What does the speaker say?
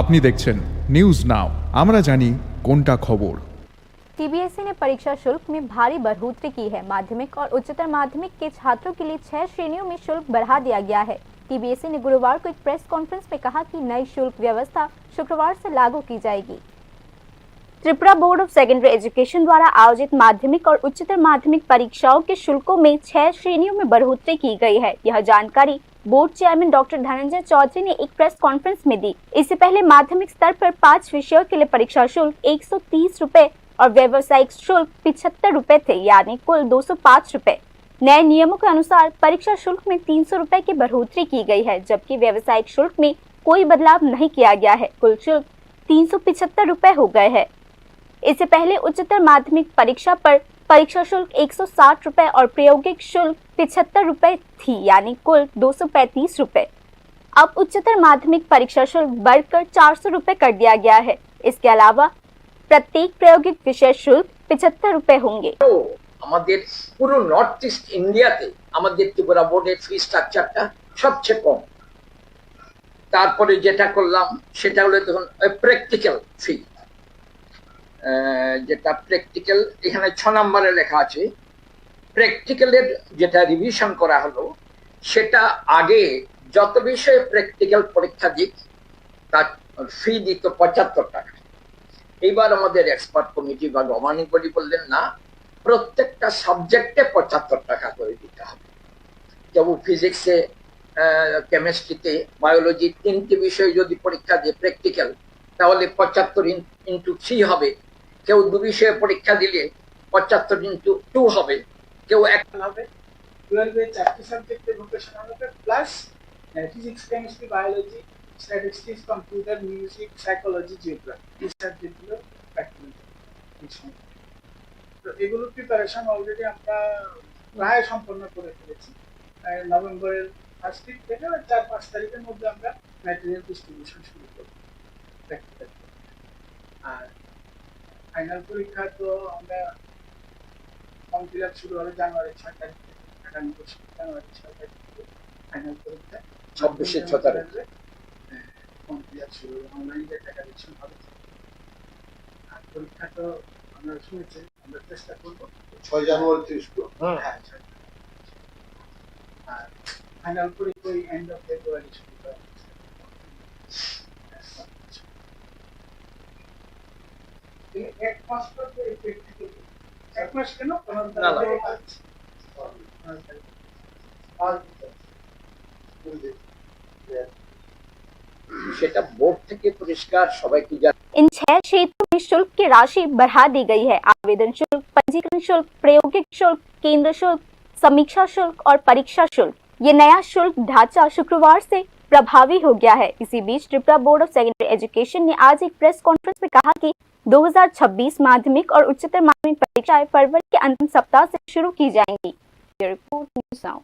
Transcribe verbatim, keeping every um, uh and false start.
আপনি দেখছেন news now, আমরা জানি কোনটা খবর। सीबीएसई ने परीक्षा शुल्क में भारी बढ़ोतरी की है। माध्यमिक और उच्चतर माध्यमिक के छात्रों के लिए छह श्रेणियों में शुल्क बढ़ा दिया गया है। सीबीएसई ने गुरुवार को एक प्रेस कॉन्फ्रेंस में कहा कि नई शुल्क व्यवस्था शुक्रवार से लागू की जाएगी। Tripura board of secondary education द्वारा आयोजित माध्यमिक और उच्चतर माध्यमिक परीक्षाओं के शुल्कों में छह श्रेणियों में बढ़ोतरी की गई है। यह जानकारी बोर्ड चेयरमैन डॉक्टर धनंजय चौधरी ने एक प्रेस कॉन्फ्रेंस में दी। इससे पहले माध्यमिक स्तर पर पाँच विषयों के लिए परीक्षा शुल्क एक सौ तीस रुपए और व्यावसायिक शुल्क पचहत्तर रुपए थे, यानी कुल दो सौ पाँच रुपए। नए नियमों के अनुसार परीक्षा शुल्क में तीन सौ रुपए की बढ़ोतरी की गई है, जबकि व्यावसायिक शुल्क में कोई बदलाव नहीं किया गया है। कुल शुल्क तीन सौ पचहत्तर रुपए हो गए हैं। इससे पहले उच्चतर माध्यमिक परीक्षा पर परीक्षा शुल्क एक सौ साठ रुपए और प्रायोगिक शुल्क पचहत्तर रुपए थी, यानी कुल दो सौ पैंतीस रुपए। अब उच्चतर माध्यमिक परीक्षा शुल्क बढ़कर चार सौ रुपए कर दिया गया है। इसके अलावा प्रत्येक प्रायोगिक विषय शुल्क पचहत्तर रुपए होंगे। তো আমাদের পুরো নর্থ ইস্ট ইন্ডিয়াতে আমাদের ত্রিপুরা বোর্ডের ফি স্ট্রাকচারটা সবচেয়ে কম। তারপরে যেটা করলাম সেটা হলো তখন প্র্যাকটিক্যাল ফি, যেটা প্র্যাকটিক্যাল এখানে ছ নম্বরে লেখা আছে, প্র্যাকটিক্যালের যেটা রিভিশন করা হলো সেটা আগে যত বিষয়ে প্র্যাকটিক্যাল পরীক্ষা দিক তার ফি দিত পঁচাত্তর টাকা। এইবার আমাদের এক্সপার্ট কমিটি বা গভর্নিং বডি বললেন না, প্রত্যেকটা সাবজেক্টে পঁচাত্তর টাকা করে দিতে হবে। যেমন ফিজিক্সে, কেমিস্ট্রিতে, বায়োলজি তিনটি বিষয়ে যদি পরীক্ষা দিয়ে প্র্যাকটিক্যাল, তাহলে পঁচাত্তর ইন্টু থ্রি হবে। কেউ দু বিষয়ে পরীক্ষা দিলে পঁচাত্তর ইন্টু টু হবে, কেউ এক হবে। টুয়েলভে চারটি সাবজেক্টে ভোকেশনাল হবে, plus physics, chemistry, biology, statistics, computer, music, psychology, geography, এই সাবজেক্টগুলো প্র্যাকটিক্যাল। তো এগুলোর প্রিপারেশন অলরেডি আমরা প্রায় সম্পন্ন করে ফেলেছি। প্রায় নভেম্বরের ফার্স্ট উইক থেকে ওই চার পাঁচ তারিখের মধ্যে আমরা ম্যাটেরিয়াল ডিস্ট্রিবিউশন শুরু করব প্র্যাকটিক্যাল। আর ফাইনাল পরীক্ষা তো আমরা ফর্ম ফিল আপ শুরু হবে জানুয়ারি ছয় তারিখ থেকে, আগামী বছর জানুয়ারি ছয় তারিখ থেকে ফাইনাল পরীক্ষা ছাব্বিশে ছয় তারিখ। হ্যাঁ, ফর্ম ফিল আপ শুরু হবে, অনলাইন ডেটা কালেকশন হবে। আর পরীক্ষা তো আপনারা শুনেছেন, আমরা চেষ্টা করবো। ছয় জানুয়ারি থেকে শুরু হবে। হ্যাঁ, ছয় জানুয়ারি। আর ফাইনাল পরীক্ষা ওই এন্ড অফ ফেব্রুয়ারি শুরু করা হচ্ছে। এই এক মাস পর যে প্র্যাকটিক্যাল, এক মাস কেন? পনেরো না, না। তারিখ। পনেরো তারিখ। সেটা বোর্ড থেকে পরিষ্কার, সবাই কি জানে। इन छह क्षेत्रों में शुल्क की राशि बढ़ा दी गई है। आवेदन शुल्क, पंजीकरण शुल्क, प्रायोगिक शुल्क, केंद्र शुल्क, समीक्षा शुल्क और परीक्षा शुल्क। ये नया शुल्क ढांचा शुक्रवार से प्रभावी हो गया है। इसी बीच Tripura board of secondary education ने आज एक प्रेस कॉन्फ्रेंस में कहा कि दो हज़ार छब्बीस माध्यमिक और उच्चतर माध्यमिक परीक्षाएं फरवरी के अंतिम सप्ताह से शुरू की जाएंगी। Bureau report, news now.